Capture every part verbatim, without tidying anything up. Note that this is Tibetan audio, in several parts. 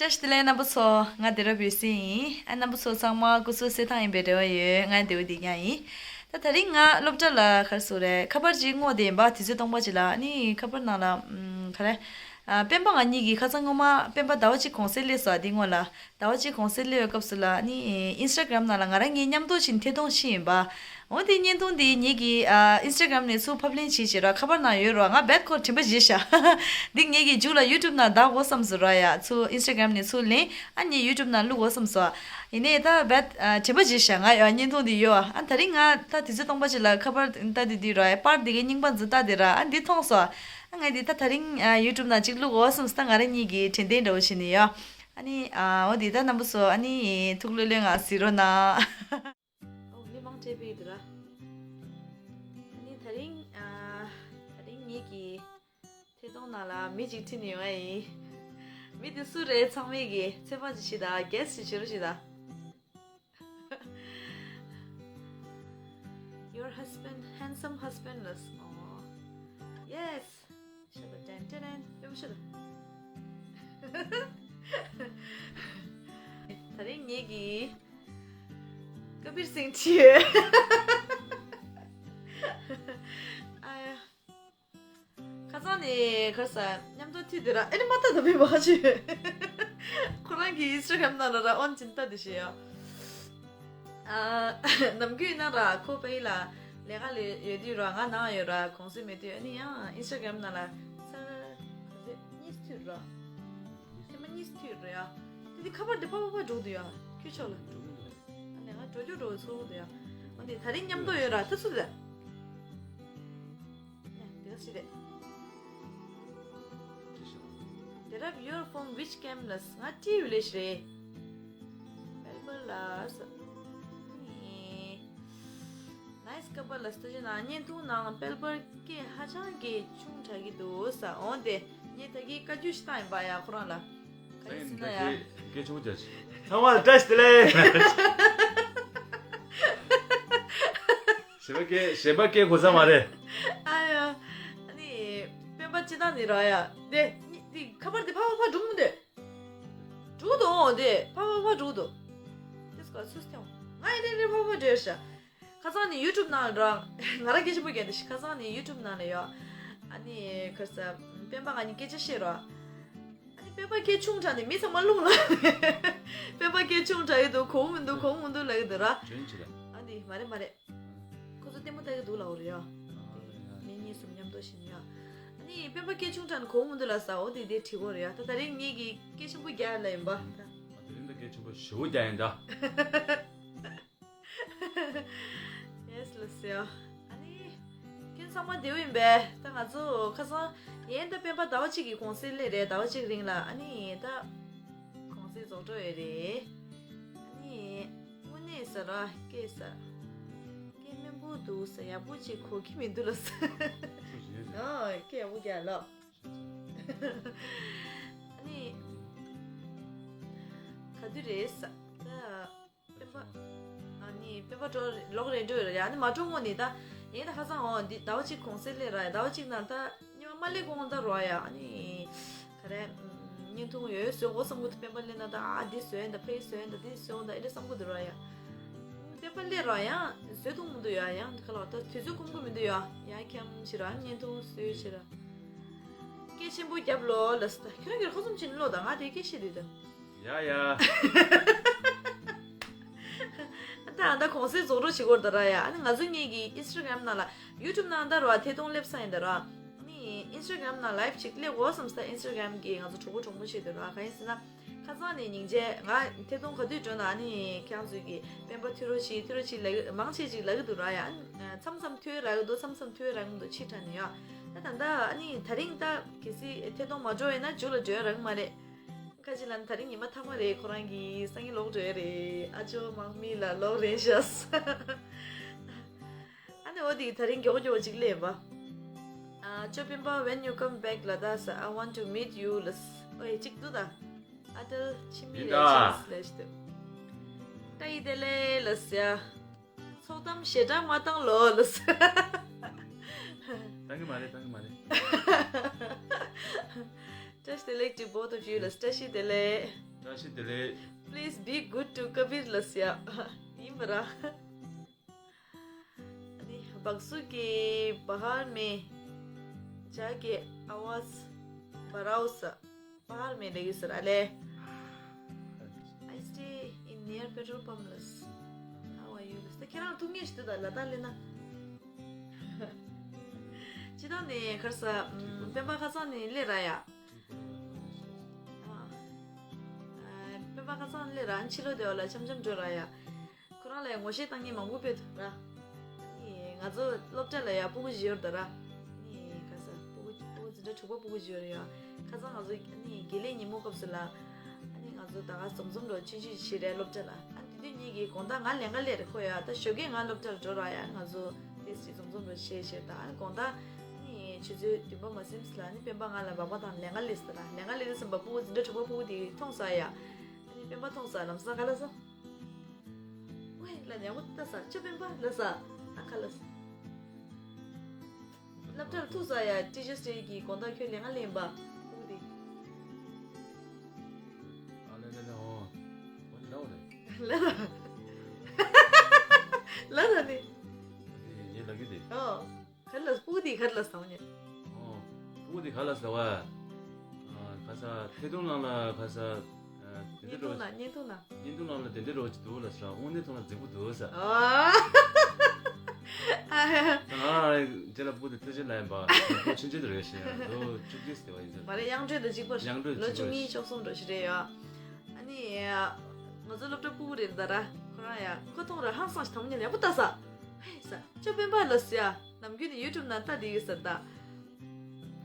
བཀྲ་ཤིས་བདེ་ལེགས་རྣམ་པ་ཚོ། ང་བདེ་རབ་འོད་ཟེར་ཡིན། ཨ། རྣམ་པ་ཚོ་ཚང་མ་སྐུ་གཟུགས་གསལ་ཐང་ཡིན་པའི་རེ་བ་ཡོད། ང་བདེ་པོ་བདེ་རྐྱང་ཡིན། ད་དེ་རིང་ང་སློབ་གྲྭ་ལ་ག་རེ་ཟེར་དགོས་རེད། ཁ་པར་ཅིག་བསྔོགས་བསྡད་ཡིན་པ། དུས་ཚོད་སྟོང་པ་ཅིག་ལ། ཨ་ནི་ཁ་པར་ནང་ལ་ཨམ། ག་རེ། ཨ། སྤེན་པ་ང་གཉིས་ཀྱིས་ཁ་སང་སྔོན་མ་སྤེན་པ་ཟླ་བ་གཅིག་གུང་སེང་སླེབས་སོང་། འདི་སྔོན་ལ་ཟླ་བ་གཅིག་གུང་སེང་སླེབས་པའི་སྐབས་སུ་ལ། ཨ་ནི་ཨིན་སི་ཊ་གྷ་རམ་ནང་ལ་ང་རང་གཉིས་མཉམ་དུ་ཕྱིན་ཐད་གཏོང་ཕྱིན་ཡིན་པ། འོ་དེ་བརྙན་ཐུང་དེ་ངེད་ཀྱིས་ཨ། ཨིན་སི་ཊ་གྷ་རམ་ནས་ཚུར་ཕབ་ལེན་བྱས་བྱས་ར། ཁ་པར་ནང་ཡོད་ར། ང་རྦད་ཁོར་དྲན་པ་བརྗེད་ཤག་འདི་ངེད་ཀྱིས་མཇུག་ལ་ཡུ་ཊུབ་ནང་བདག་དགོས་བསམ་སོང་ར་ཡ། ཚུར་ཨིན་སི་ཊ་གྷ་རམ་ནས་ཚུར་ལེན། ཨ་ནི་ཡུ་ཊུབ་ནང་བླུག་དགོས་བསམ་སོང་། ཡིན་ནའི་ད་རྦད་ཨ། དྲན་པ་བརྗེད་ཤག་ང་ཡ་བརྙན་ཐུང་དེ་ཡོད་ཨ། ཨ། དེ་རིང་ང་ད་དུས་ཚོད་སྟོང་པ་ཅིག་ལ་ཁ་པར་ལྟ་དུས་དུས་ར་ཡ། པར་དེ་གའི་རྙིང་པ་འཛི་ལྟ་དེ་ར། ཨ། འདི་མཐོང་སོང་། ཨ། ང་འདི་ད་དེ་རིང་ཨ། ཡུ་ཊུབ་ནང་ཅིག་བླུག་དགོས་བསམ་སོང་། ད་ང་རང་གཉིས་ཀྱིས་དྲན་རྟེན་འདྲ་བོ་བྱས་ནས་ཡ། ཨ་ནི་ཨ། འོ་དེ་ད་རྣམ་པ་ཚོ། ཨ་ནི་ཐུགས་ལྷོད་ལྷོད་ངང་གཟིགས་རོགས་གནང་། ཨོ། མི་མང་སྤྲད་པའི་འདུག་ར། ཨ་ནི་དེ་རིང་ཨ། དེ་རིང་ངེད་ཀྱི་ཐད་གཏོང་ནང་ལ་མི་གཅིག་ཁྲིད་ནས་ཡོང་ཡ་ཡིན། མི་དེ་སུ་རེད། ཚང་མས་ཀྱིས་ཚོད་དཔག་ཅིག་བྱེད་དང་། གེ་སི་ཅིག་བྱེད་རོགས་བྱེད་དང་། Your husband, handsome husband ལབ་སོང་། Yes. ཤ་ད་ཏན་ཏན་ཏན། ཡོང་ཤ་ད། དེ་རིང་ངེད་ཀྱིས་ཀ་བིར་སིང་ཁྲིད་ཡོད། ཨ་ཡ། ཁ་སང་ནས་ག་རེ་ཟ། མཉམ་དུ་ཐུག་དེ་ར། ཨེ་ནི་མ་ལྟ་ད་མེད་པ་ཁ་ཆུ། ཁོ་རང་གི་ཨིན་སི་ཊ་གྷ་རམ་ནང་ལ་ར་ཨོན་ཅིན་ལྟ་དེ་ཤེས་ཡ། ཨ། ནམ་རྒྱུན་ཡིན་ན་ར་ཁོ་པེ་ལ་ལས་ཀ་ལས་ཡོད་དུས་ར་ང་ནང་ཡོད་ར། གུང་སེང་མེད་དུས། ཨ་ནི་ཡང་ཨིན་སི་ཊ་གྷ་རམ་ནང་ལ་ཚར་ག་ཚོད་གཉིས་ཐུག་ར། ཐེངས་མ་གཉིས་ཐུག་ར་ཡ། དེ་དུས་ཁ་པར་དེ་ཕ་ཕ་ཕ་འགྲོ་གི་འདུག་ཡ། ཁྱོད་ཕྱོགས་ལ། ཨ་ནི་ང་འགྲོ་རྒྱུ་འགྲོ་ཚོར་གི་འདུག་ཡ། འོ་དེ་དེ་རིང་མཉམ་དུ་ཡོད་ར། ད་སུ་རེད། ཡ། དེ་ག་ཞིག་རེད། དེ་རབ། Your phone which cam ལབ་སོང་། ང་ཊི་ཝི་ལེ་ཤི་རེད། པེལ་པར་ལ་ས། ནི། ནའིས་ཀ་པར་ལ་ས། ད་ཅི་ན་བརྙན་ཐུང་ནང་པེལ་པར་སྐད་ཧ་ཅང་གི་ཆུང་དྲགས་ཀྱི་འདུག་ས། འོ་དེ་ངས་ད་གིན་བཀའ་བཀྱོན་ཞིག་བཏང་ཡིན་པ་ཡ། ཁོ་རང་ལ། ག་རེ་ཟེར་ན་ཡ། སྐད་ཆུང་བརྒྱབ་ཤིག་ཚང་མ་ལ་བཀྲ་ཤིས་བདེ་ལེགས། གཞན་པ་སྐད། གཞན་པ་སྐད་གོ་ས་མ་རེད། ཨ་ཡ། ཨ་ནི་སྤེན་པ་སྤྱི་བཏང་ནི་ར་ཡ། དེ་དེ་ཁ་པར་དེ་ཕ་ཕ་ཕ་འགྲོ་མི་འདོད། འགྲོ་དོ་དེ་ཕ་ཕ་ཕ་འགྲོ་དོ། དེ་སྐོར་སུས་ཐེངས་ང་ཡི་རེ་རེ་ཕ་ཕ་འདྲེར་ཤ། ཁ་སང་ནི་ཡུ་ཊུབ་ནང་ལ་ར། ང་ར་སྐད་ཆེན་པོ་རྒྱག་དེ་ཤི། ཁ་སང་ནི་ཡུ་ཊུབ་ནང་ལ་ཡོད། ཨ་ནི་ག་རེ་ཟ། སྤེན་པ་ང་གཉིས་སྐད་ཆ་བཤད་རོགས། ཨ་ནི་སྤེན་པ་སྐད་ཆུང་དྲགས་ནས་མི་ཚང་མ་རླུང་ལ། སྤེན་པ་སྐད་ཆུང་དྲགས་ཡོད་དོ། གོ་མི་འདུག་གོ་མི་འདུག་ལབ་ཀྱི་འདུག་ར། ཇོན་ཆི་ལ། ཨ་ནི་མ་རེད་མ་རེད། ཁོ་ཚོ་ལྟད་མོ་ལྟ་གི་འདུག་ལབ་རེད་ཡ། ཨ་ནི་མི་གཉིས་གསུམ་མཉམ་དུ་ཕྱིན་ཡ། ཨ་ནི་སྤེན་པ་སྐད་ཆུང་དྲགས་ནས་གོ་མི་འདུག་ལབ་ས། འོ་དེ་དེ་བྲིས་གོ་རེད་ཡ། ད་དེ་རིང་ངེད་ཀྱིས་སྐད་ཆེན་པོ་རྒྱག་ལ་ཡིན་པ། ཨ། དེ་རིང་ད་སྐད་ཆེན་པོ་ཞེ་པོ་རྒྱག་ཡིན་ད། Yes ལ་ཟེར། ཨ་ནི། ཁྱེད་ཚང་མ་བདེ་པོ་ཡིན་པས། ད་ང་ཚོ་ཁ་སང་། ཡན་ད་སྤེན་པ་ཟླ་བ་གཅིག་གི་གུང་སེང་སླེབས་རེད། ཟླ་བ་གཅིག་རིང་ལ། ཨ་ནི་ད་གུང་སེང་རྫོགས་འགྲོ་ཡོད་རེད། ཨ་ནི་དངོས་གནས་ཟ་ར་སྐད་ཟ། སྐད་དམན་པོ་འདུག་ཟ། ཡག་པོ་ཅིག་གོ་གི་མི་འདུག་ལ་ཟ། ཨ། སྐད་ཡག་པོ་རྒྱག་ལོ། ཨ་ནི། ག་དུས་རེད་ཟ། ད། སྤེན་པ། ཨ་ནི་སྤེན་པ་འགྲོ་ལོག་རེད་འགྲོ་ཡོད་ར་ཡ། ཨ་ནི་མ་འགྲོ་སྔོན་ནས་ད། ཡིན་ད་ཁ་སང་འོ་འདི་ཟླ་བ་གཅིག་གུང་སེང་སླེབས་ར་ཡ། ཟླ་བ་གཅིག་ནང་ད་སྔོན་མ་སླེབས་གོང་ད་རོ་ཡ། ཨ་ནི་ག་རེ། བརྙན་ཐུང་ཡོད་བཟོ་དགོས་བསམ་གི་འདུག་སྤེན་པ་སླེབས་ན་ད། ཨ། འདི་བཟོས་ཡིན་ད། ཕེ་བཟོས་ཡིན་ད། འདི་བཟོས་ཡིན་ད། ཨེ་འདྲ་བསམ་གི་འདུག་ར་ཡ། སྤེན་པ་སླེབས་ར་ཡ། བཟོས་ཐུབ་མི་འདུག་ཡ། ཡང་ག་ལ་ད་དུས་ཚོད་ཁོམ་གི་མི་འདུག་ཡ། ཡ་ཁྱམ་བྱེད་ར། བརྙན་ཐུང་བཟོས་བྱེད་ར། སྐད་ཆེན་པོ་རྒྱབ་ལོ་ལ་ཟ། ཁྱོད་རང་གིས་ཁ་ཙུམ་བྱིན་ལོ་ད། ང་དེ་སྐད་བཤད་དུས་ད། ཡ་ཡ། ད་ཨ་ད་གུང་སེང་རྫོགས་འགྲོ་བྱེད་དགོས་ད་ར་ཡ། ཨ་ནི་ང་ཚོ་གཉིས་ཀྱི་ཨིན་སི་ཊ་གྷ་རམ་ནང་ལ། ཡུ་ཊུབ་ནང་ད་ར་ཐད་གཏོང་སླེབས་ས་ཡིན་ད་ར། ཨ་ནི་ཨིན་སི་ཊ་གྷ་རམ་ནང་ལའེབ་ཅིག་སླེབས་དགོས་བསམ་ས། ཨིན་སི་ཊ་གྷ་རམ་གྱི་ང་ཚོ་གྲོགས་པོ་གྲོགས་མོ་ཞིག་ད་ར། གང་ཡིན་ཟེར་ན། ཁ་སང་ནས་སྙིང་རྗེ། ང་ཐད་གཏོང་ག་དུས་འགྲོ་ན་ཨ་ནི་ཁྱེད་རང་ཚོས་ཀྱིས་སྤེན་པ་ཐུག་རོགས་བྱེད། ཐུག་རོགས་བྱེད་ལབ་གི། མང་ཆེ་ཅིག་ལབ་གི་འདུག་ར་ཡ། མཚམས་མཚམས་ཐུག་རག་གི་འདུག་མཚམས་མཚམས་ཐུག་རག་གི་མི་འདུག་ཕྱི་དྲགས་ནས་ཡ། ད་ད་ལྟ་ཨ་ནི་དེ་རིང་ད་གལ་སྲིད་ཐད་གཏོང་མ་འགྲོ་ཡིན་ན་མཇུག་ལ་འགྲོ་ཡ་རག་གི་མ་རེད། ཁ་ཅིག་ལ་ནི་དེ་རིང་ཉི་མ་མཐའ་མ་རེད། ཁོ་རང་གི་སང་ཉིན་ལོག་འགྲོ་ཡ་རེད། ཨ་ཅོ་དམག་མི་ལ་ལོག་རན་ཤག་ཨ་ནི་འོ་དེ་དེ་རིང་མགྱོགས་མགྱོགས་ཅིག་སླེབས་པ། ཨ་ཅོ་སྤེན་པ། When you come back Ladakh, I want to meet you ལ་ཟེར། ཨོ་ཡ་གཅིག་འདུག་ད། ཨ་ཏལ་ཁྱིམ་མི་རེད། ཡིན་ད། ཅིག་ལས་ཤི་ཏེ། བཀྲ་ཤིས་བདེ་ལེགས་ལ་ཟེར། ཚོགས་གཏམ་ཞེ་དྲག་མ་བཏང་ལོ་ལ་ཟེར། བཏང་གི་མ་རེད། བཏང་གི་མ་རེད། བཀྲ་ཤིས་བདེ་ལེགས་to both of you ལ་ཟེར། བཀྲ་ཤིས་བདེ་ལེགས། བཀྲ་ཤིས་བདེ་ལེགས། Please be good to Kabir ལགས་ཡ། ཡིན་པ་ར། ཨ་ནི་བག་སུ་གི་བ་ཧར་མེ། ཇ་གི་ཨ་ཝཱ་ཛ་བ་རའོ་ས། བ་ཧར་མེ་ལེགས་ཡོད་ཟེར་ཨ་ལེ། I stay in near petrol pump ལགས། How are you ལགས། ད་ཁྱེད་རང་ཐུག་ངེས་ཤིག་འདུག་ད་ལ་དྭགས་སླེབས་ན། སྤྱི་བཏང་ནས་ཁར་ས་སྤེན་པ་ཁ་སང་ནས་སླེབས་ར་ཡ། སྤེན་པ་ཁ་སང་ལས་རང་ཕྱི་ལོགས་དེ་བ་ལ་འཆམ་འཆམ་འགྲོ་ར་ཡ། ཁོ་རང་ལ་ཡ་ངོ་ཤེས་བཏང་མཁན་མང་པོ་ཕེབས་འདུག་ར། ནི་ང་ཚོ་སློབ་གྲྭ་ལ་ཡ་སྤུ་གུ་བཞི་ཡོད་རེད་ད་ར། ནི་ཁ་ས་སྤུ་གུ་སྤུ་གུ་འཛིན་གྲྭ་དྲུག་པ་སྤུ་གུ་བཞི་ཡོད་རེད་ཡ། ཁ་སང་ང་ཚོ་ནི་དགེ་ལས་ཉིན་མོ་སྐབས་སུ་ལ། ནི་ང་ཚོ་ད་ག་འཛོམས་འཛོམས་འགྲོ་ཆུང་ཆུང་བྱེད་རེད་སློབ་གྲྭ་ལ། ཨ་དེ་དུས་ཉིད་ཀྱི་དགོང་དག་ང་ལས་ཀ་ལས་རེད་ཁོ་ཡ། ད་ཞོགས་ཀས་ང་སློབ་གྲྭ་ལ་འགྲོ་ར་ཡ། ང་ཚོ་ཏེས་ཅིག་འཛོམས་འཛོམས་འགྲོ་བྱེད་བྱེད་ད། ཨ་དགོང་དག་ནི་ཆུ་ཚོད་བདུན་པ་མ་ཟིན་ཙམ་ལ་ནི་སྤེན་པ་ང་ལ་སྦག་སྦག་བཏང་ལས་ཀ་ལས་ཟེར་ལ། ལས་ཀ་ལས་དུས་ཙམ་པ་སྤུ་གུ་འཛིན་གྲྭ་དྲུག་པ་སྤུ་གུ་དེ་མཐོང་ས་ཡ། ཨ་ནི་སྤེན་པ་མཐོང་ས་ལམ་སང་ག་ལ་སོང་། ཝེ་ལ་ཉག་པོ་ལྟ་ས་ཁྱོད་སྤེན་པ་ལ་ས་ཨ་ཁ་ལ་ས། སློབ་གྲྭར་ཐུག་ས་ཡ་ཊི་ཅར་སི་ཌེ་གི་དགོང་དག་ཁྱོད་ལས་ཀ་ལས་པ་སྤུ་གུ་དེ། ཨ་ལེ་ལེ་ལེ་ཨོ། ཨོ་ལེ་ལེ་ཨོ། ལ་ལ་ལ་ལ་ནི། ཨོ་དེ་ཡིན་ལབ་རྒྱུ་དེ། ཨོ། ག་རེ་ལ་སྤུ་གུ་དེ་ག་རེ་ལ་ཟ་བ་ཉེ། ཨོ། སྤུ་གུ་དེ་ག་ལ་ཟ་བ། ཨ་ཁ་ས་ཐད་གཏོང་ནང་ལ་ཁ་ས། ཨ་དེ་འདྲ་བརྙན་ཐུང་རོ། ནང་བརྙན་ཐུང་ནང་། བརྙན་ཐུང་ནང་ལ་དེ་འདྲ་རོ་ཅིག་འདུག་ལ་ཟ། དངོས་གནས་ཐོག་ལ་རྫིག་པོ་འདུག་ཟ། ཨོ། ཨ་ཡ། ང་རང་རྗེས་ལ་སྤུ་གུ་དེ་ཐུགས་རྗེ་ལ་ཡིན་པ་ཁོ་ཆུང་ཆུང་དེ་རེད་ཤི་ཡ་ལོ་བཅུ་གཅིག་ཟེར་བ་ཡིན་ཟ། མ་རེད་དབྱངས་སྒྲོལ་དང་གཅིག་པ། དབྱངས་སྒྲོལ་ལོ་གཅིག་པ་བཅུ་གཉིས་བཅུ་གསུམ་འགྲོ་ཞིག་རེད་ཡ། ཨ་ནི་ང་ཚོ་སློབ་གྲྭ་སྤུ་གུ་རེད་ད་ར། ཁོ་རང་ཡ་ཁོ་མཐོང་ར་ཧང་སངས་ཤིག་དང་པོ་ཉིད་ལ་ཡག་པོ་ལྟ་ས། ཧེ་ས་ཁྱོད་སྤེན་པ་ལ་ཟེར་ཡ། ནམ་རྒྱུན་ནས་ཡུ་ཊུབ་ནང་ལྟ་བསྡད་ཡོད་ཟེར་ད། ཨ་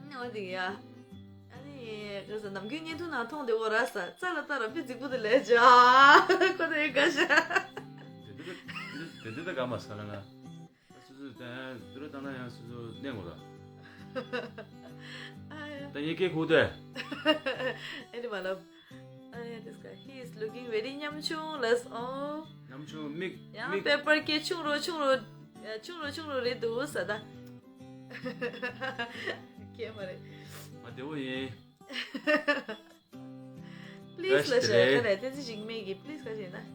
ནི་འོ་དེ་ཡ། ཨ་ནི་ག་ས་ནམ་རྒྱུན་བརྙན་ཐུང་ནང་མཐོང་བསྡད་འོ་ར་ས་རྩ་ལ་ལྟ་ར་དཔེ་རྫིག་པོ་དེ་ལས་ཇ། ཁོ་དེ་དགའ་ཤ། དེ་འདི་དེ་འདི་དེ་དགའ་མ་ས་ལ་ན། སུ་སུ་དེ་དུ་ར་ད་ན་ཡང་སུ་སུ་གནས་འོ་ར། ཨ་ཡ། ད་ཡེ་ཀེ་ཁུ་དེ། ཨེ་ནི་མ་ལབ། ཨ་ཡ། This guy, he is looking very ཉམ་ཆུང་ལས། ཨོ། ཉམ་ཆུང་མིག་ཡང་མིག་པེ་པར་ཀེ་ཆུང་རོ་ཆུང་རོ། ཆུང་རོ་ཆུང་རོ་རེད་འདུག་ས་ད། ཀེ་མ་རེད། ང་བདེ་བོ་ཡིན། Please ལ་ཞེས་ཁ་ལས་བསྟན་འཛིན་འཇིགས་མེད་ཀྱིས་please ག་ཞེས་ན།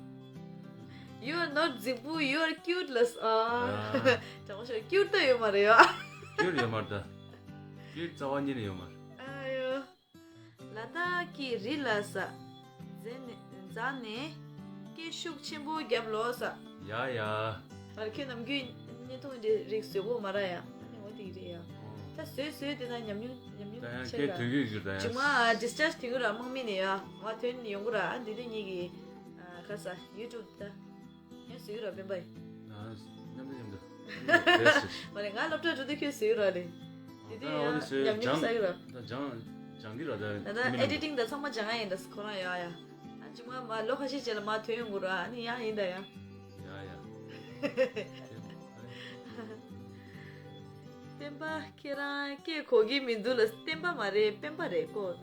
You are not རྫིག་པོ། You are cute ལ། ཨ། དྲང་པོ་ཤོད། ཀིའུཊ་ད་ཡོད་མ་རེད་ཡ། ཀིའུཊ་ཡོད་མ་རེད་ད། ཀིའུཊ་རྩ་བ་ཉིད་ནས་ཡོད་མ་རེད། ཨ་ཡོ། ལ་དྭགས་ཀྱི་རི་ལ་ས། མཛེས་ནས་མཛའ་ནས། སྐད་ཤུགས་ཆེན་པོ་རྒྱབ་ལོ་ས། ཡ་ཡ། ཨ་ཁྱོད་ནམ་རྒྱུན་བརྙན་ཐུང་འདི་རིགས་བཟོས་གོ་མ་ར་ཡ། ཨ་ནི་འོ་དེ་རེད་ཡ། ད་བཟོས་བཟོས་དེ་ན་ཉམས་མྱོང་ཉམས་མྱོང་ད་ཡང་ཆེ་སྐད་ར། དོན་གྱི་ཡོད་ད་ཡང་། ཇུ་མ་ཌིས་ཅཱརྗ་དེ་གུ་ར་དམག་མི་ནས་ཡ་ང་ཐོན་ཡོང་གི་ར། ཨ་འདི་དེ་ཉིད་ཀྱི་ཨ་ག་ས་ཡུ་ཊུབ་ད། ཡང་བཟོས་ར་སྤེན་པ་ཡིན། ཨ་མཉམ་དུ་མཉམ་དུ། མ་རེད། ང་སློབ་གྲྭ་འགྲོ་དུས་ཁྱོད་བཟོས་ར་ལེ། དེ་དུས་ཨ་ཡང་ཉམས་མྱོང་བསགས་ར། ད་སྦྱང་སྦྱང་གི་ར་ད། ད་ད་ཨེ་ཌི་ཊིང་ད་ཚང་མ་སྦྱང་ཡ་ཡིན་ད་ཁོ་རང་ཡ་ཡ། ཨ་ཅི་མ་མ་ལོ་ཁ་ཤས་རྗེས་ལ་མ་ཐོན་ཡོང་གི་ར། ཨ་ནི་ཡང་ཡིན་ད་ཡ། ཡ་ཡ། སྤེན་པ་ཁྱེད་རང་སྐད་གོ་གི་མི་འདུག་ལ། སྤེན་པ་མ་རེད་སྤེན་པ་རེད་ཀོ།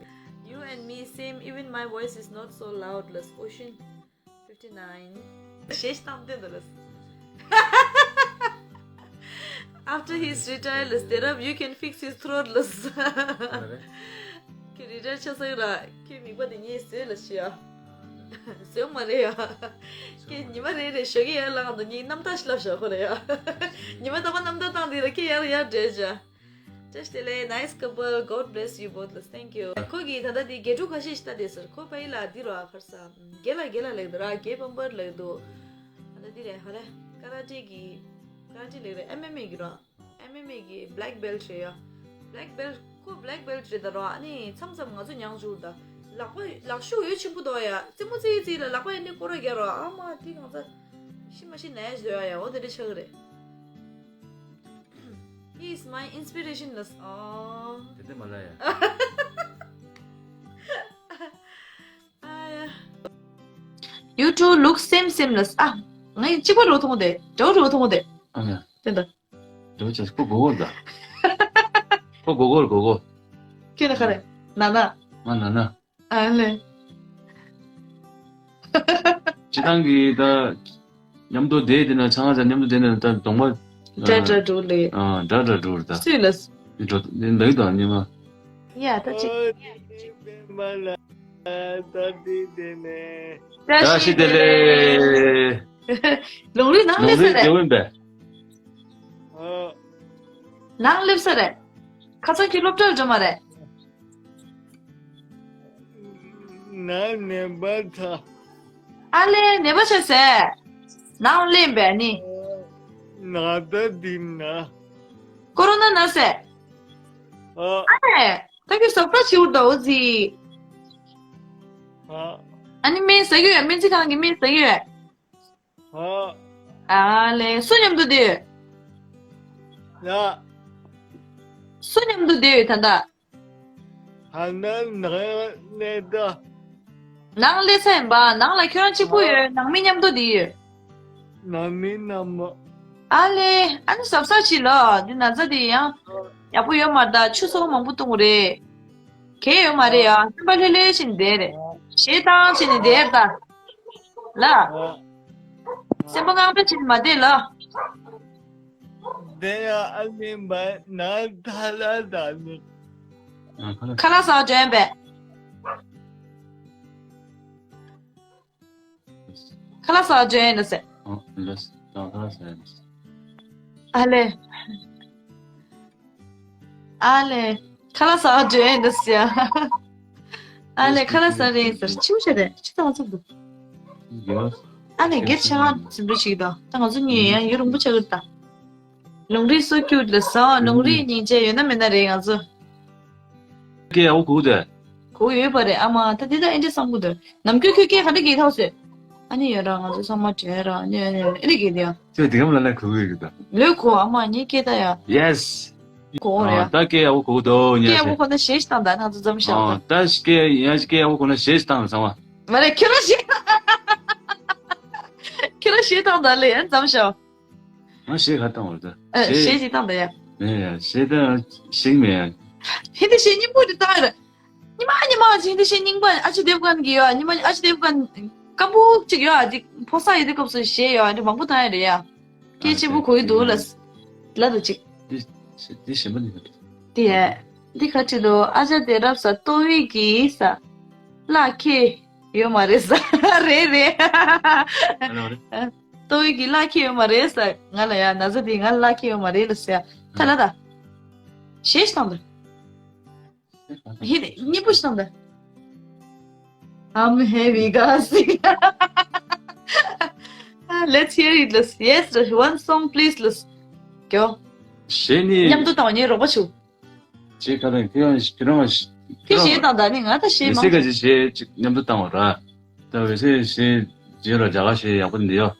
You and me same, even my voice is not so loud ལ། Ocean fifty nine ཞེས་གཏམ་དེ་འདུག་ལ། After he's retired ལ་སྟེ་རབ་you can fix his throat ལ། ཁྱོད་རི་ཊ་ཡར་ཆགས་ས་ཡོད་ར། ཁྱོད་མིག་པ་དེ་ངས་བཟོས་ལ་ཤི་ཡ། བཟོས་མ་རེད་ཡ། ཁྱོད་ཉི་མ་རེ་རེ་ཞོགས་ཀས་ཡར་ལངས་དུས་ངས་རྣམ་ཐར་ཞིག་ལབ་ཤག་ཁོ་ལ་ཡ། ཉི་མ་རྟག་པར་རྣམ་ཐར་བཏང་དུས་ལ་ཁྱོད་ཡར་ཡར་འགྲོ་བྱ། བཀྲ་ཤིས་བདེ་ལེགས། Nice couple, God bless you both ལ། Thank you. ཁོ་གིས་ད་ལྟ་འདི་དགེ་ཕྲུག་ཁ་ཤས་ཤིག་ལྟ་བསྡད་ཟེར། ཁོ་ཕ་ཡུལ་ལ་འདི་རོ་ཨ་ཁར་ས། དགེ་ལ་དགེ་ལ་ལེགས་འདུག་ར། དགེ་བམ་པར་ལེགས་འདུག་ད་ལྟ་འདི་རེད་ཧ་རེ། ཀ་ར་ཊེ་གི། ཀ་ར་ཊེ་ལེགས་རེད། ཨེམ་ཨེམ་ཨེ་གི་རོ། ཨེམ་ཨེམ་ཨེ་གི་བྷེ་ལེག་བྷེལ་ཊི་རེད་ཡ། བྷེ་ལེག་བྷེལ་ཊི་ཁོ་བྷེ་ལེག་བྷེལ་ཊི་རེད་ད་རོ། ཨ་ནི་མཚམས་མཚམས་ང་ཚོ་མྱངས་བཅུག་ད། ལག་པ་ལག་ཤུགས་ཡོད་ཆེན་པོ་འདུག་ཡ། རྩེད་མོ་རྩེ་ཡི་རྩེ་ཡི་ལ་ལག་པ་ཡ་ནི་སྐོར་ར་རྒྱག་རོ། ཨ་མ་དེ་གང་ཚ། ཤི་མ་ཤི་ན་ཡ་ཞིག་འདུག་ཡ། འོ་དེ་འདྲ་ཆགས་ཀྱི་རེད། He is my inspiration ལ། ཨོ། དེ་འདྲ་མ་ལ་ཡ། ཨ་ཡ། You two look same same ལ། ཨ། ང་ཡི་གཅིག་པ་རོ་མཐོང་དེ། འདྲ་བོ་རོ་མཐོང་དེ། ཨ་ཡ། དེ་འདྲ། འདྲ་བོ་ཆགས་ཁོ་གོ་གོར་ད། ཁོ་གོ་གོར་གོ་གོར། ཁྱེད་ནི་ག་རེ། ན་ན། ང་ན་ན། ཨ་ལེ། སྤྱི་བཏང་གི་ད། མཉམ་དུ་བསྡད་དེ་ན་ཆང་ས་མཉམ་དུ་བསྡད་ན་ད་གདོང་པ། འདྲ་འདྲ་འགྲོ་ལེ། ཨ་འདྲ་འདྲ་འགྲོ་རེད་ད། སུས་ལ། འགྲོ་འདི་འདི་དང་ཉི་མ། ཡ་ད་ཅི། བཀྲ་ཤིས་བདེ་ལེགས། ལུང་རིགས་ནང་སླེབས་ས་རེད། ལུང་རིགས་རྒྱལ་བོན་པས། ནང་སླེབས་ས་རེད། ཁ་སང་ཁྱོད་སློབ་གྲྭར་འགྲོ་མ་རེད། ནང་ནད་པ་ཚ། ཨ་ལེ་ནད་པ་ཆགས་ཟེར། ནང་སླེབས་པས་ནི། ན་ད་འདི་ན། ཀོ་རོ་ན་ན་ཟེར། ཨ། ཨ་ལེ། ད་ཁྱོད་ཟོག་པ་བྱིའུ་འདྲ་བོ་ཟིག་ཨ། ཨ་ནི་སྨན་ཟ་གི་ཡོད། སྨན་རྩིས་ཁང་གི་སྨན་ཟ་གི་ཡོད། ཨ། ཨ་ལེ་སུ་མཉམ་དུ་བསྡད་ཡོད། ཡ། སུ་མཉམ་དུ་བསྡད་ཡོད་ད་ལྟ། ཧ་ན་ནང་ནས་ད། ནང་སླེབས་ས་ཡིན་པ། ནང་ལ་ཁྱོད་རང་གཅིག་པུ་ཡོད། ནང་མི་མཉམ་དུ་བསྡད་ཡོད། ནང་མི་རྣམས། ཨ་ལེ། ཨ་ནི་གཟབ་གཟབ་བྱེད་ལོ། འདི་ན་ཚ་འདི་ཡང་ཡག་པོ་ཡོད་མ་རེད་ད། ཆུ་ཚོད་མང་པོ་བཏུང་རེད། གལ་ཡོད་མ་རེད་ཡ། སེམས་པ་ལྷོད་ལྷོད་བྱས་ནས་བསྡད་རེད། ཞེ་སྡང་བྱས་ནས་བསྡད་རེད་ད། ལ། སེམས་པ་དངངས་སྐྲག་བྱས་ནས་མ་བསྡད་ལ། དེ་ཡང་ཨ་ནི་མ་ན་ད་ལ་ད་ནི། ཁ་ལག་ཟ་བར་འགྲོ་ཡིན་པས། ཁ་ལག་ཟ་བར་འགྲོ་ཡིན་ཟེར། ཨ་ལེ། ཨ་ལེ། ཁ་ལག་ཟ་བར་འགྲོ་ཡིན་ཟེར། ཨ་ལེ་ཁ་ལག་ཟ་རེད་ཟེར། ཆི་མོ་བྱས་ཏེ་ཆི་ད་ང་ཚོ་འདུག་ཨ་ལེ་སྒེར་ཆ་ང་འཛིན་གྲྭ་ཞིག་དང་ད་ང་ཚོ་གཉིས་ཡང་ཡུན་རིང་པོ་ཆགས་ཀྱི་རེད་ད། ལུང་རིགས་སོ་ཀྱུ་ལ་ཟ་བ། ལུང་རིགས་སྙིང་རྗེ་ཡོད་ན་མེད་ན་རེད་ང་ཚོ། སྐད་ཡག་པོ་གོ་གི་འདུག་གོ་གི་ཡོད་པ་རེད། ཨ་མ་ད་འདི་ད་ཨེ་འདྲ་བསམ་གི་འདུག་ནམ་རྒྱུན་ཁྱོད་སྐད་ག་འདྲ་གི་ཐོག་ཟེར། ཨ་ནི་ཡོད་ར། ང་ཚོ་ཚང་མ་བྲལ་ར། ཨ་ནི་ཨ་ནི་ཨ་ནི་ཨེ་འདྲ་གི་འདུག་ཡ། ཁྱོད་དེ་གམ་ལ་ན་གོ་གི་ཡོད་གི་འདུག་ལོས་གོ། ཨ་མ་ངའི་སྐད་ད་ཡ། ཡེས། གོ་རེད་ཡ། ད་སྐད་ཡག་པོ་གོ་གི་འདུག་སྐད་ཡག་པོ་གོ་ན་གཞས་ཤིག་བཏང་ད། ང་ཚོ་འཛོམས་ཤག་ད། ད་སྐད་ཡག་ཤི་སྐད་ཡག་པོ་གོ་ན་གཞས་ཤིག་བཏང་ཚང་མ། མ་རེད་ཁྱོད་རང་གཞས། ཁྱོད་རང་གཞས་བཏང་ད་ལེ་ཡ་འཛོམས་ཤག་ང་གཞས་ག་བཏང་བ་རེད་ད། ཨ་གཞས་ཅིག་བཏང་ད་ཡ། ཡ་ཡ་གཞས་ད་ཤེས་མེད་ཡ། ཧིན་དི་གཞས་སྙིང་པོ་དེ་བཏང་ཡ་རེད། ཉི་མ་ཉི་མ་ཅིག་ཧིན་དི་གཞས་རྙིང་པ་ཨ་ཇི་དེབ་གན་གི་ཡོད། ཉི་མ་ཨ་ཇི་དེབ་གན་སྐམ་པོ་ཅིག་ཡོད། ཨ་ཅིག་ཕོ་གསར་ཡོད་དུས་སྐབས་སུ་གཞས་ཡོད། ཨ་ཅིག་མང་པོ་བཏང་ཡ་རེད་ཡ། སྐད་ཆེན་པོ་གོ་ཡི་འདུག་ལ། ལ་དུ་ཅིག་དེ་དེ་གཞན་པ་ནི་ག་དེ་ཡ། འདི་ག་ཅིག་འདུག་ཨ་ཅག་དེ་རབ་ས་ལྟོ་བའི་གི་ས། ལ་ཁེ་ཡོད་མ་རེད་ས། རེད་རེད། ལྟོ་བའི་གི་ལ་ཁེ་ཡོད་མ་རེད་ས། ང་ལ་ཡ་ན་ཚ་དེ་ང་ལ་ཁེ་ཡོད་མ་རེད་ལ་ས། ད་ལ་ད། གཞས་ཤིག་བཏང་ད། ཧེ་ནི་གཉིས་པོ་ཞིག་བཏང་ད། I'm heavy, guys. Let's hear it, let's. Yes, one song, please, let's. ཀྱོ། གཞས་ནི། མཉམ་དུ་བཏང་བ་ངའི་རོགས་པ་བྱུང་། གཞས་ཁ་རང་ཁྱེད་རང་ཁྱེད་རང་ཁྱེད་རང་གཞས་བཏང་ད་ནི་ང་ད་གཞས་མང་། ལེ་སི་ཀ་གི་གཞས་ཅིག་མཉམ་དུ་བཏང་བ་ར། ད་འོད་ཟེར་གཞས་རྗེས་ལ་རྒྱ་གར་གཞས་ཡག་པོ་འདི་ཡོད།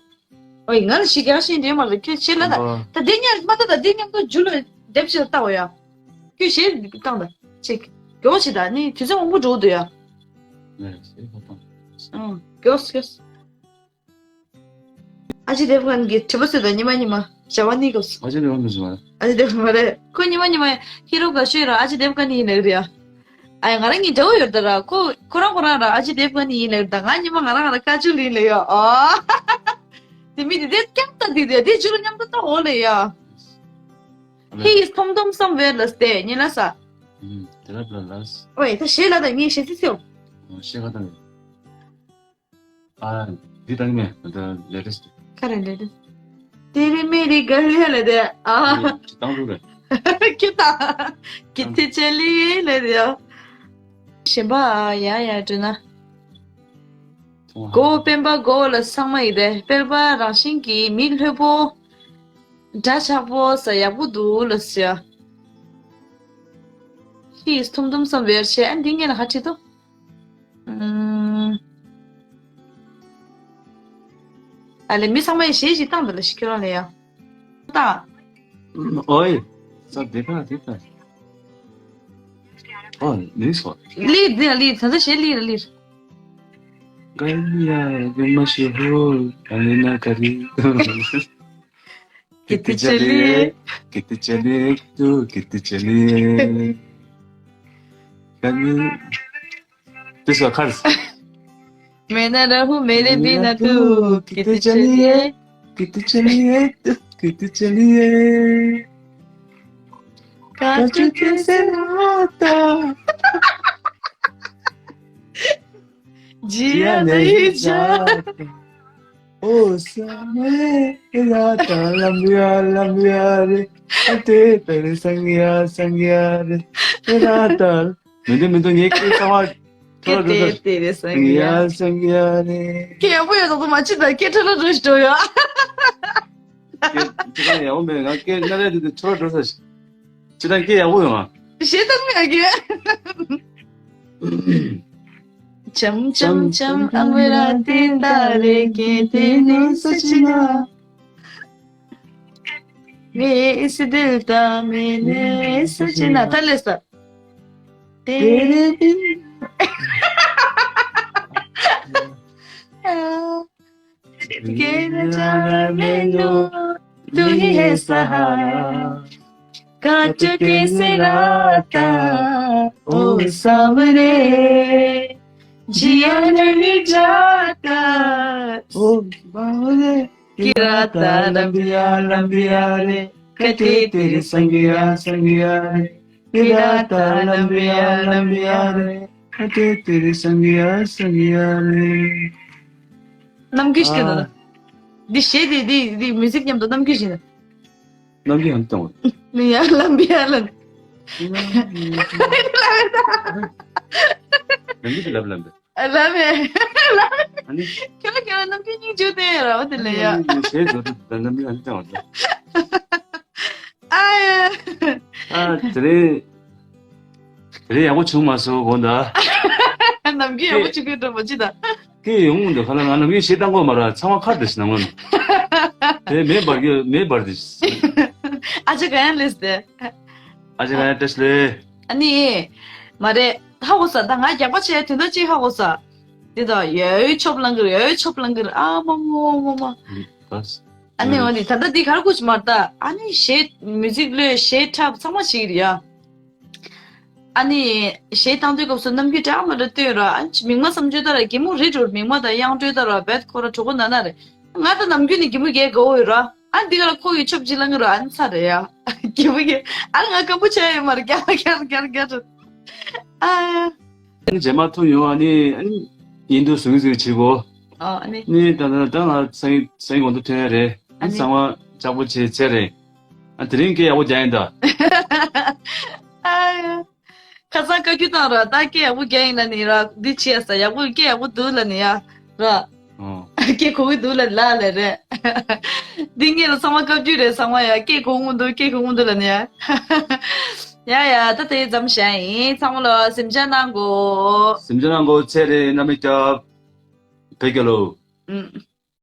ཨོ་ཡ། ང་ལ་ཞིག་རྒྱག་ཤེས་འདྲེ་མ་རེད། ཁྱོད་ཤེས་ལ་ད། ཨོ། ད་འདི་ཉལ་མ་ད་ད་འདི་མཉམ་དུ་འཇུ་ལ་དེབ་ཞིག་ལ་བལྟ་འོ་ཡ། ཁྱོད་ཞེས་བཏང་ད་ཅིག་མགྱོགས་ཤིག་ད་ནི་དུས་ཚོད་མང་པོ་འགྲོ་འདུག་ཡ། ཨང་། མགྱོགས་མགྱོགས། ཨ་ཅེ་དེབ་གན་གྱི་དྲི་བ་སུ་ད་ཉི་མ་ཉི་མ་བྱ་བ་གཉིས་སྐབས་སུ། ཨ་ཅེ་དེབ་གན་མི་སུ་མ་རེད། ཨ་ཅེ་དེབ་གན་མ་རེད། ཁོ་ཉི་མ་ཉི་མ་ཧི་རོ་ག་ཤོད་ར་ཨ་ཅེ་དེབ་གན་ནི་ཡིན་ནི་རེད་ཡ། ཨ་ཡ་ང་རང་གཉིས་འདྲ་བོ་ཡོད་ད་ར། ཁོ་ཁོ་རང་ཁོ་རང་ར་ཨ་ཅེ་དེབ་གན་ནི་ཡིན་ལེ་ད། ང་ཉི་མ་ང་རང་ང་རང་ཀ་ཅུ་ལིན་ལེ་ཡ། ཨ་དེ་མི་དེ་དེ་སྐྱབས་ད་དེ་དེ་དེ་ཅུ་ལ་མཉམ་དུ་ད་འོ་ལེ་ཡ། He is ཐོམ་ཐོམ་somewhere ལ་སྟེ་ཉེ་ལ་ས། ཨུམ། དེ་ལ་བླ་ལ་ས། ཨོའི་ད་ཤེས་ལ་ད་ངས་ཤེས་ཚིག་སེའོ། ཨོ་ཤེས་ག་ད་ནི། ཨ་འདི་ད་ངས་ད་ལེ་ཊེ་སི་ཊི། ག་རེ་ལེ་ཊེ་སི་ཊི། ཏེ་རེ་མེ་རེ་ག་རེ་ལེ་དེ་ཨ། ཅི་བཏང་འདུག་རེད། ཁྱེད་ད། ཀི་ཐི་ཆེ་ལི་ལེ་དེ་ཨ། གཞན་པ་ཨ་ཡ་ཡ་འགྲོ་ན། གོ་བོ་སྤེན་པ་གོ་བོ་ལ་ཚང་མ་ཡི་དེ་སྤེན་པ་རང་བཞིན་གྱིས་མི་ལྷོད་པོ། འདྲ་ཆགས་པོ་ས་ཡག་པོ་འདུག་ལ་ཟེར། He is ཐུམ་ཐུམ་སམ་ཝེར་བྱས། ཨ་འདི་ངས་ལ་ཧ་ཁྲིད་དོ། ཨ་ལེ་མི་ཚང་མ་ཡི་གཞས་ཤིག་བཏང་འདུག་ལ་ཤི་ཁྱོད་རང་ལ་ཡ། བཏང་། ཨོའི། ས་དེ་ཁ་དེ་ཁ། ཨོ་ལི་སོ། ལི་འདི་ལ་ལི་ད་ལྟ་གཞས་ལི་ལ་ལི། ག་ཡ་གི་མ་ཤི་ཧོ། ཨ་ནི་ན་ཀ་རི། कितने चलिए, कितने चलिए, तू कितने चलिए। कभी, तू सो खर्च। मैं ना रहूं मेरे बिना तू, कितने चलिए, कितने चलिए, तू कितने चलिए। काजू कैसे आता। Jia de ja. Oh, Samaya, Rata, Lambia, Lambia, re. Ate, tere, Sangya, Sangya, re. Rata. མི་འདུག་མི་འདུག་ངས་སྐད་གཙང་མ་ཁྲོ་ལ་འགྲོ་ས། ཏེ་ཏེ་རེ་སང་ཡ། སང་ཡ་རེ། ཁྱེད་ཡག་པོ་ཡོད་ད་དུ་མ་ཅི་ད་སྐད་ཁྲོ་ལ་འགྲོ་ཞིག་འགྲོ་ཡོད། སྐད་ཅི་ད་ཡག་པོ་མེད། ང་སྐད་སྔ་རེ་དེ་དུས་ཁྲོ་ལ་འགྲོ་ས་ཞིག་ཅི་ད་སྐད་ཡག་པོ་ཡོད་ང་། ཞེ་ད་མེད་གི། ཆམ་ཆམ་ཆམ་ཨང་བེ་ར་ཏི་ད་རེ་ཀེ་ཏེ་ནེ་ས་ཅི་ན། ངའི་སི་དིལ་ད་མེ་ནེ་ས་ཅི་ན་ད་ལེ་ས། ཏེ་རེ་ཏིན། ཀེ་ན་ཅ་ར་མེ་ནོ་ཏུ་ཧི་ཧེ་ས་ཧ་ར། ཀ་ཅུ་ཀེ་སེ་ར་ཏ་ཨོ་སམ་རེ། ཇི་ཡ་ན་ནི་ཇ་ཏ་ཨོ་སམ་རེ། ཀི་ར་ཏ་ལམ་བི་ཡ་ལམ་བི་ཡ་རེ། ཀ་ཏེ་ཏེ་རེ་སང་གི་ཡ་སང་གི་ཡ་རེ། ཀི་ར་ཏ་ལམ་བི་ཡ་ལམ་བི་ཡ་རེ། ཀ་ཏེ་ཏེ་རེ་སང་གི་ཡ་སང་གི་ཡ་རེ། ནམ་རྒྱུན་ཞིག་ན། འདི་གཞས་འདི་འདི་འདི་མིའུ་ཟིག་མཉམ་དུ་ནམ་རྒྱུན་ཞིག་ན། ནམ་རྒྱུན་ཡང་བཏང་བ། མི་ཡ་ལམ་བི་ཡ་ལམ། ནམ་རྒྱུན་ལབ་ལམ་བི། ལ་མེ། ལ་མེ། ཨ་ནི། ཁྱོད་ལ་ཁྱོད་ལ་ནམ་རྒྱུན་སྙིང་རྗེ་དེ་ར་བ་དེ་ལ་ཡ། ཨ་ནི་ཞེས་བཟོ་དུས་ད་ནམ་རྒྱུན་ཨ་ནི་ལྟ་བ་ད། ཨ་ཡ། ཨ་དེ་རེད། དེ་རེད་ཡག་པོ་བྱུང་མ་སོང་དགོངས་དག་ནམ་རྒྱུན་ཡག་པོ་བྱུང་གི་འགྲོ་མ་ཅི་ད། སྐད་ཡོང་གི་འདུག་ཁ་ལ་ང་ནམ་རྒྱུན་ཞེས་བཏང་དགོས་མ་ར་ཚང་མ་ཁར་དུ་ཞིག་ནང་ལོན། དེ་མེ་འབར་གི་མེ་འབར་དུ་ཞིག་ཨ་ཅག་ག་ཡང་ལེས་ཏེ། ཨ་ཅག་ག་ཡང་བཀྲ་ཤིས་ལེ། ཨ་ནི། མ་རེད། ཧ་གོ་ས་ད་ང་རྒྱག་པ་བྱས་དོན་དག་ཅིག་ཧ་གོ་ས། འདི་དང་ཡོའི་ཆོབ་ལང་གིར་ཡོའི་ཆོབ་ལང་གིར་ཨ་མ་མོ་མོ་མ། ཨ་ནི་འོ་ནི་ད་ལྟ་འདི་གར་ཁུ་ཅི་མར་ད་ཨ་ནི་གཞས་མིའུ་ཟིག་ལོས་གཞས་འཁྲབ་ཚང་མ་ཞིག་རེད་ཡ། ཨ་ནི་གཞས་བཏང་དུས་སྐབས་སུ་ནམ་རྒྱུན་འདྲ་མ་འདྲ་བཏོན་ར་ཨ་ནི་མིག་མ་བསམ་བརྗོད་ད་ར་གད་མོ་རེ་འགྲོ་མིག་མ་དང་དབྱངས་འགྲོས་ད་ར་བེད་ཁོ་ར་གྲོགས་པོ་ན་ན་རེད། ང་ད་ནམ་རྒྱུན་ནི་གད་མོ་རྒྱག་དགའ་བོ་ཡོད་ར། ཨ་འདི་ག་ལ་ཁོ་གི་ཆོབ་ཅི་ལང་གི་ར་ཨ་ནི་ཚ་རེད་ཡ། གད་མོ་རྒྱག་ཨ་ང་སྐམ་པོ་ཆགས་ཡོད་མ་རེད་རྒྱག་རྒྱག་རྒྱག་རྒྱག་ཨ། ཨ་ནི་རྗེས་མ་ཐུག་ཡོང་ཨ་ནི་ཨ་ནི་ཡིན་དུ་ཟུང་ཟིག་བྱེད་གོ་ཨ་ནི་ནི་ད་ད་ད་ང་སང་ཉིན་སང་ཉིན་གོང་དུ་ཐོན་ཡ་རེད་ཨ་ནི་ཚང་མ་ལྕགས་པོ་བྱེད་ཚེ་རེད། ཨ་དེ་རིང་སྐད་ཡག་པོ་རྒྱག་ཡིན་ད། ཨ་ཡ། ཁ་སང་བཀའ་བཀྱོན་བཏང་ར་ད་སྐད་ཡག་པོ་རྒྱག་ཡིན་ན་ནི་ར་འདི་བྱས་ས་ཡག་པོ་སྐད་ཡག་པོ་འདུག་ལ་ནི་ཡ་ར། ཨོ། སྐད་གོ་གི་འདུག་ལ་ལ་ལ་རེད། འདི་ངེད་ལ་ཚང་མ་བཀའ་བཀྱོན་རེད་ཚང་མ་ཡ་སྐད་གོ་གི་འདུག་སྐད་གོ་གི་འདུག་ལ་ནི་ཡ། ཡ་ཡ་ད་དེ་ཙམ་བྱས་ཡིན་ཚང་མ་ལ་གཟིམ་འཇག་གནང་གོ་གཟིམ་འཇག་གནང་གོ་ཚེ་རེད་རྣམ་པའི་སྐྱབས། བོད་རྒྱལ་ལོ། ཨུམ།